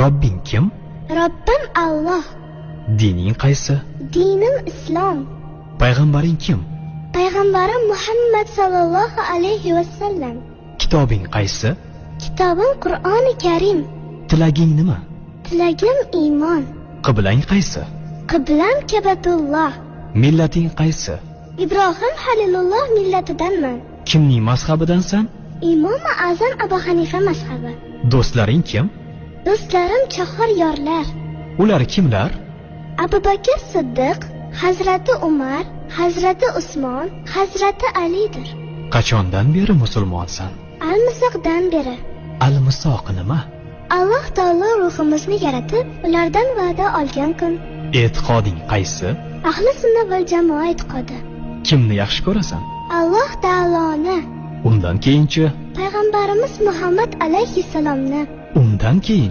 Robbing kim? Robbim Alloh. Dining qaysi? Dinim islom. Payg'ambaring kim? Payg'ambarim Muhammad sallallohu alayhi va sallam. Kitobing qaysi? Kitobim Qur'oni Karim. Tilaging nima? Tilagim iymon. Qiblang qaysi? Qiblam Kabatulloh. Millating qaysi? Ibrohim Halilulloh millatidanman. Kimning mazhabidansan? Imomi Azam Abu Hanifa mazhabi. Do'stlaring kim? Do'stlarim chahor yorlar. Ular kimlar? Abu Bakr Siddiq, Hazrati Umar, Hazrati Usmon, Hazrati Alidir. Qachondan beri musulmonsan? Almisoqdan beri. Almisoq nima? Alloh taolo ruhimizni yaratib, ulardan va'da olgan kun. E'tiqoding qaysi? Ahli sunna val jamoa e'tiqodi. Kimni yaxshi ko'rasan? Alloh taoloni. Undan keyinchi? Payg'ambarimiz Muhammad alayhissalomni. Undan keyin?